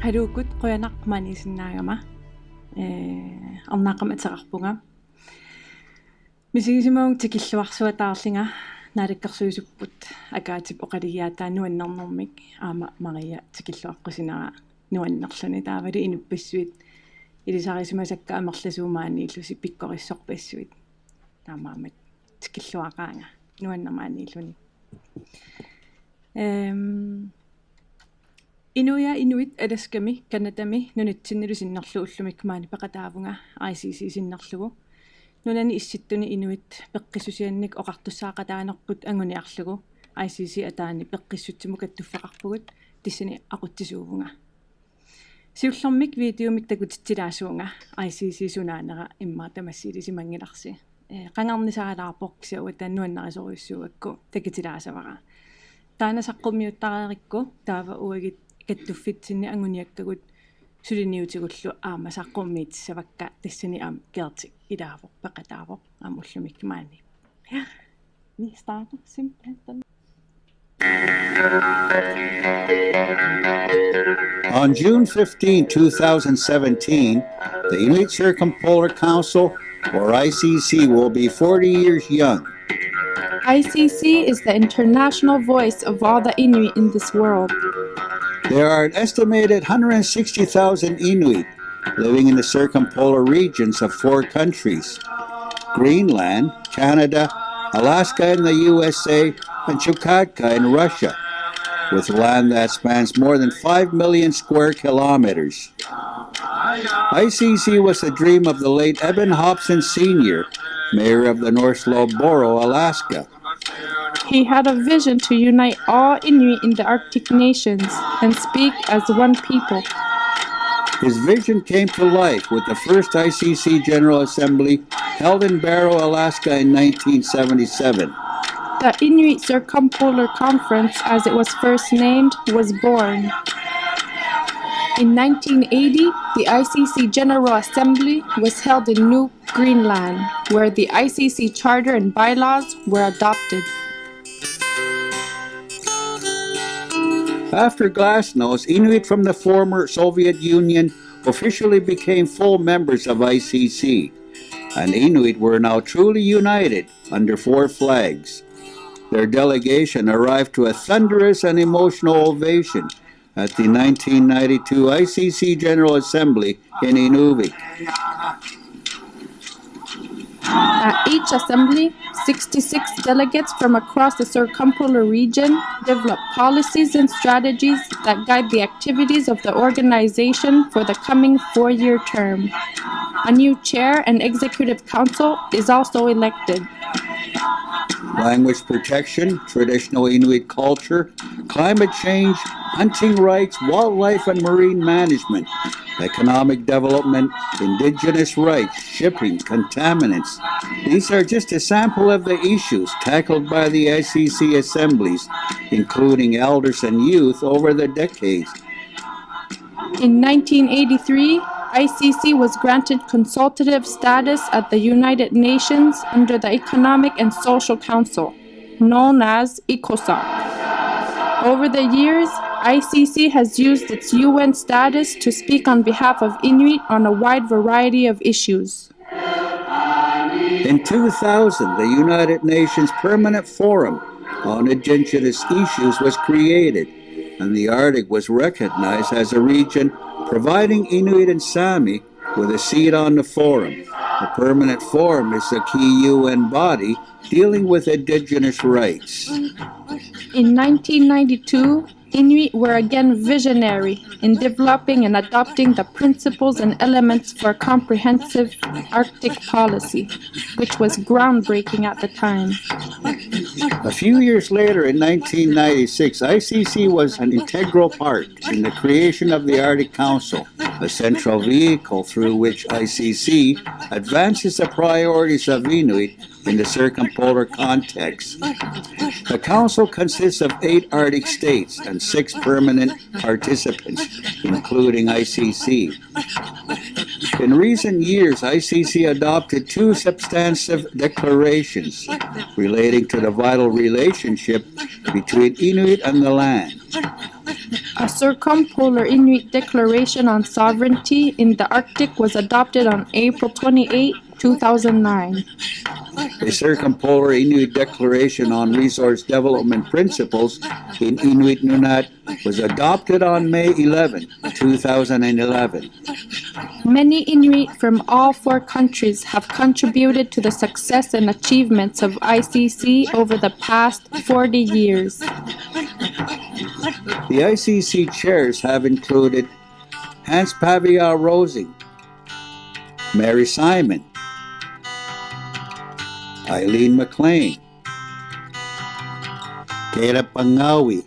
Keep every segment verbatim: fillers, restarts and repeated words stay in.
Haluukkut, qujanaq maaniisinnaagama. Ee, arnaaqqamik ateqarpunga. Misigisimavunga tikilluarsuataarlunga Naalakkersuisupput akaatip oqalugiaataa nuannernermik, aamma Maria tikilluaqqusinera nuannerluni, taavalu inuppassuit ilisarisimasakka amerlasuut maaniillusi pikkorissorpassuit. Taamaammat tikilluaqaanga nuannermik maaniilluni. Ehm, Inuiaat inuit Alaskami, Canadami nunatsinnilu sinnerlugu ullumikkut maani peqataavunga I C C sinnerlugu. Nunani issittuni inuit peqqissusiannik oqartussaaqataanerput anguniarlugu I C C ataani peqqissutsimut kattuffeqarpugut, tassani aqutsisuuvunga. Siullermik videomik takutitsilaassuunga I C C sunaanera immaqa tamassi ilisimanngilarsi. Ee, qangarnisaalaarpoq, kisianni uanga taanna nuannarisorujussuugakku takutilaassavara. Taanna saqqummiuttareerikku taava uagut kattuffitsinni anguniakkagut suliniutigullu aamma saqqummiutissavakka, tassani aamma Gertik ilaavoq, peqataavoq aamma ullumikkut maani. Ja, vi starter simpelthen den. On June fifteenth, two thousand seventeen, the Inuit Circumpolar Council, or I C C, will be forty years young. I C C is the international voice of all the Inuit in this world. There are an estimated hundred sixty thousand Inuit living in the circumpolar regions of four countries: Greenland, Canada, Alaska in the U S A, and Chukotka in Russia, with land that spans more than five million square kilometers. I C C was the dream of the late Eben Hobson Senior, mayor of the North Slope Borough, Alaska. He had a vision to unite all Inuit in the Arctic nations and speak as one people. His vision came to life with the first I C C General Assembly held in Barrow, Alaska in nineteen seventy-seven. The Inuit Circumpolar Conference, as it was first named, was born. In nineteen eighty, the I C C General Assembly was held in Nuuk, Greenland, where the I C C charter and bylaws were adopted. After Glasnost, Inuit from the former Soviet Union officially became full members of I C C, and Inuit were now truly united under four flags. Their delegation arrived to a thunderous and emotional ovation at the nineteen ninety-two I C C General Assembly in Inuvik. At each assembly, sixty-six delegates from across the circumpolar region develop policies and strategies that guide the activities of the organization for the coming four-year term. A new chair and executive council is also elected. Language protection, traditional Inuit culture, climate change, hunting rights, wildlife and marine management, economic development, indigenous rights, shipping, contaminants. These are just a sample of the issues tackled by the I C C assemblies, including elders and youth, over the decades. In nineteen eighty-three, I C C was granted consultative status at the United Nations under the Economic and Social Council, known as ECOSOC. Over the years, I C C has used its U N status to speak on behalf of Inuit on a wide variety of issues. In two thousand, the United Nations Permanent Forum on Indigenous Issues was created, and the Arctic was recognized as a region, providing Inuit and Sami with a seat on the forum. The Permanent Forum is a key U N body dealing with indigenous rights. In nineteen ninety-two, Inuit were again visionary in developing and adopting the principles and elements for a comprehensive Arctic policy, which was groundbreaking at the time. A few years later, in nineteen ninety-six, I C C was an integral part in the creation of the Arctic Council, a central vehicle through which I C C advances the priorities of Inuit in the circumpolar context. The Council consists of eight Arctic states and six permanent participants, including I C C. In recent years, I C C adopted two substantive declarations relating to the vital relationship between Inuit and the land. A circumpolar Inuit declaration on sovereignty in the Arctic was adopted on April twenty-eighth, two thousand nine. A circumpolar Inuit declaration on resource development principles in Inuit Nunaat was adopted on May eleventh, two thousand eleven. Many Inuit from all four countries have contributed to the success and achievements of I C C over the past forty years. The I C C chairs have included Hans Pavia Rosing, Mary Simon, Eileen McLean, Caleb Pangawi,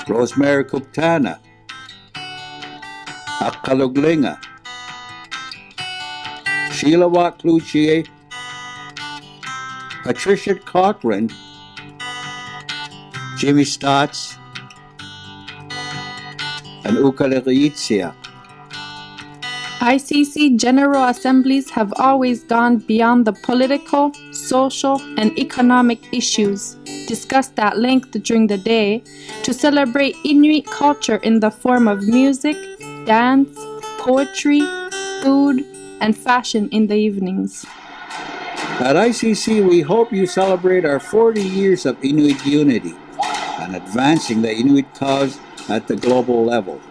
Rosemary Kuptana, Aqqaluk Linga, Sheila Watt Cloutier, Patricia Cochran, Jimmy Stotts, and Ukaleq Yitzia. I C C General Assemblies have always gone beyond the political, social, and economic issues discussed at length during the day to celebrate Inuit culture in the form of music, dance, poetry, food, and fashion in the evenings. At I C C, we hope you celebrate our forty years of Inuit unity and advancing the Inuit cause at the global level.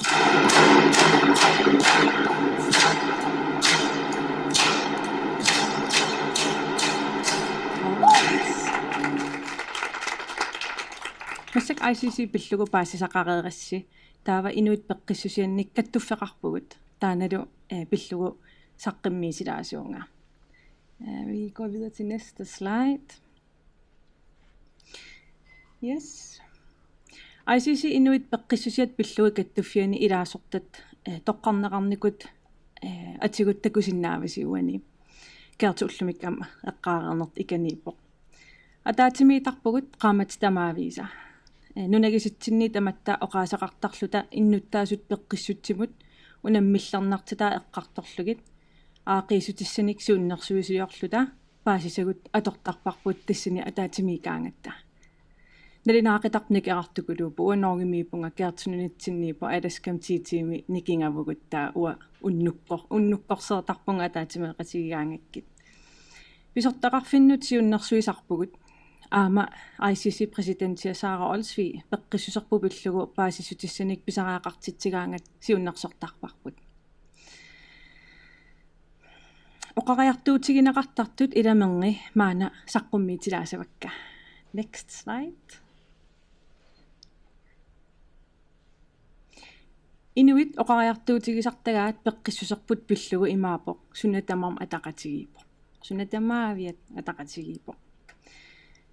Massakkut I C C pillugu paasisaqareerassi, taava Inuit peqqissusiannik kattuffeqarpugut, taannalu eh, pillugu saqqummiutilaassuunga. Eh, vi går videre til næste slide. Yes. I C C Inuit peqqissusiat pillugu kattuffianni ilaasortat eh, toqqarneqarnikut eh, atigut takusinnaavasi uani. Kertu ullumikkut aamma eqqaareernertut ikaniippoq. Ataatsimiittarpugut qaammatit tamaavisa. Eh, nunagisitsinni tamatta oqaaseqartarluta innuttaasut peqqissutsimut unammillernartitaa eqqartorlugit aaqqiissutissanik siunnersuisiliorluta paasisagut atortarparput tassani ataatsimiikkaangatta. Nalunaaqutaq nikerartukuluupput, uanga Norgemiippunga, Kertu nunatsinniippoq, Alaskami ti tiimi nikingavugut, taava uanga unnukkor-, unnukkorsiortarpunga ataatsimeeqatigigaangakkit. Pisortaqarfinnut siunnersuisarpugut. Aamma I C C præsidentia Sara Olsvig peqqissuserput pillugu paasissutissanik pisariaqartitsigaangat siunnersortarparput. Oqariartuutigineqartartut ilaminni maanna saqqummiutilaassavakka. Next slide. Inuit oqariartuutigisartagaat peqqissuserput pillugu imaappoq: suna tamarmi ataqatigiippoq. Suna tamaaviat ataqatigiippoq.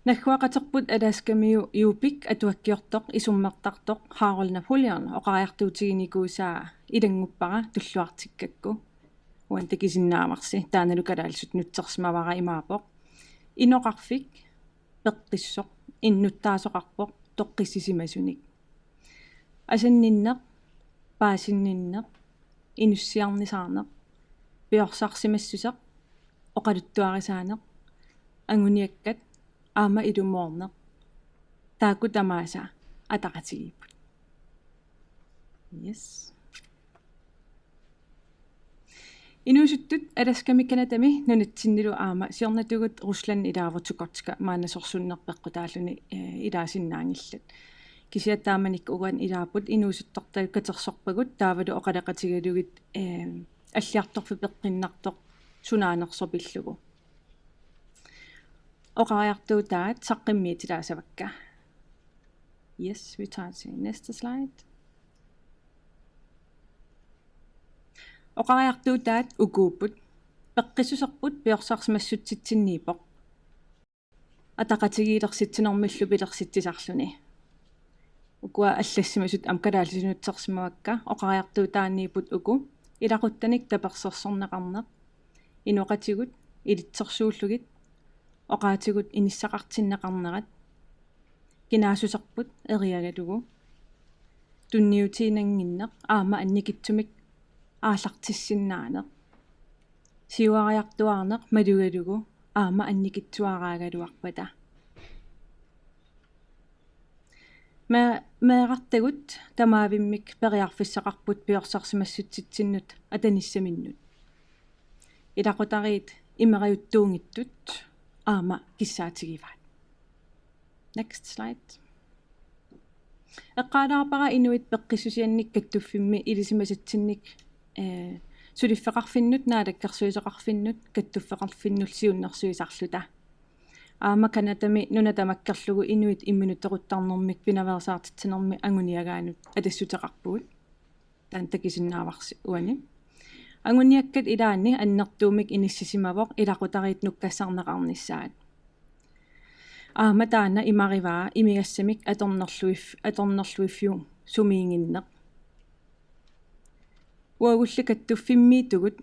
Nagguaqaterput Alaskamiu Yupik atuakkiortoq isummertartoq Harold Napoleon oqariartuutiginikuusaa ilannguppara tulluartikkakku. Uani takusinnaavarsi, taannalu kalaallisut nutsersimavara, imaappoq: inoqarfik peqqissoq innuttaasoqarpoq toqqissisimasunik. Asanninneq, paasinninneq, inussiarnisaarneq, piorsarsimassuseq, oqaluttuarisaaneq, anguniakkat aamma ilumoorneq. Taakku tamaasa ataqatigiipput. Yes. Inuusuttut Alaskami, Canadami nunatsinnilu aamma siornatigut Rusland ilaavoq Chukotka, maanna sorsunneq peqqutaalluni eh, ilaasinnaanngillat. Kisianni taamanikkut uani ilaapput, inuusuttortalu katersorpagut taavalu oqaloqatigalugit eh, alliartorfik peqqinnartoq sunaanersoq pillugu. Oqariartuutaat saqqummiutilaassavakka. Yes, vi tager til næste slide. Oqariartuutaat ukuupput: peqqissuserput piorsarsimassutsitsinniippoq ataqatigiilersitsinermillu pilersitsisarluni. Ukua allassimasut aamma kalaallisut nutsersimavakka. Oqariartuutaanniipput uku: ilaquttanik tapersersorneqarneq, inoqatigut ilitsersuullugit oqaatigut inissaqartinneqarnerat, kinaassuserput eriagalugu, tunniutiinnannginneq aamma annikitsumik aallartissinnaaneq, siuariartuaarneq malugalugu aamma annikitsuaraagaluarpata. Me-, meerartagut tamaavimmik periarfissaqarput piorsarsimassutsitsinnut atanissaminnut. Ilaqutariit imerajuttuunngitsut aamma kissaatigivaat. Next slide. Eqqaalaarpara inuit peqqissusiannik kattuffimmi ilisimasatsinnik, eh, suliffeqarfinnut, naalakkersuisoqarfinnut, kattuffeqarfinnut siunnersuisarluta. Aamma Canadami nuna tamakkerlugu inuit imminut toquttarnermik pinaveersaartitsinermi anguniagaanut atassuteqarpugut. Taanna takusinnaavarsi uani. Anguniakkat ilaanni annertuumik inissisimavoq ilaqutariit nukkassarneqarnissaat. Aamma taanna imarivaa imigassamik atornerluif-, atornerluiffiusumiinnginneq. Uagulli kattuffimmiittugut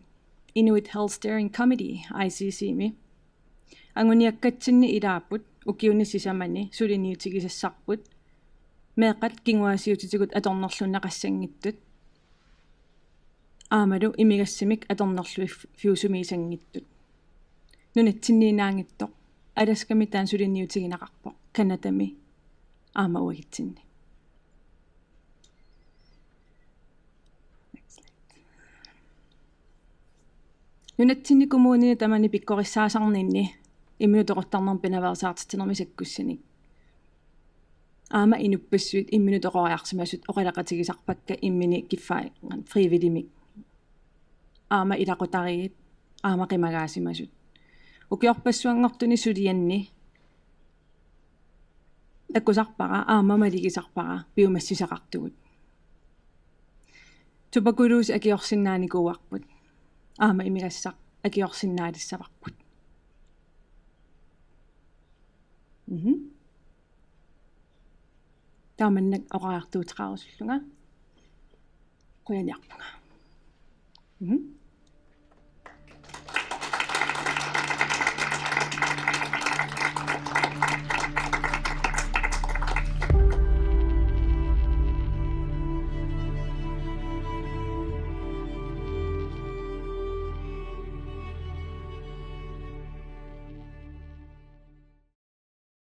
Inuit Health Steering Committee, I C C-mi. Anguniakkatsinni ilaapput ukiuni sisamani suliniutigisassarput meeqqat kinguaassiuutitigut atornerluunneqassanngitsut aammalu imigassamik atornerluiffiusumiissanngitsut. Nunatsinniinnaanngitsoq Alaskami taanna suliniutigineqarpoq, Canadami aamma uagutsinni. Nunatsinni kommunini tamani pikkorissaasarninni imminut toquttarnermik pinaveersaartitsinermi sakkussanik. Aamma inuppassuit imminut toqoriarsimasut oqaloqatigisarpakka immini kiffaa frivilligimik. Aamma ilaqutariit, aamma qimagaasimasut. Ukiorpassuanngortuni sulianni takusarpara, aamma malugisarpara piumassisaqartugut. Tuberkulose akiorsinnaanikuuarput. Aamma imigassaq akiorsinnaalissavarput. Mhm. Taamannak oqariartuuteqarusullunga. Qujaniarpunga. Mhm.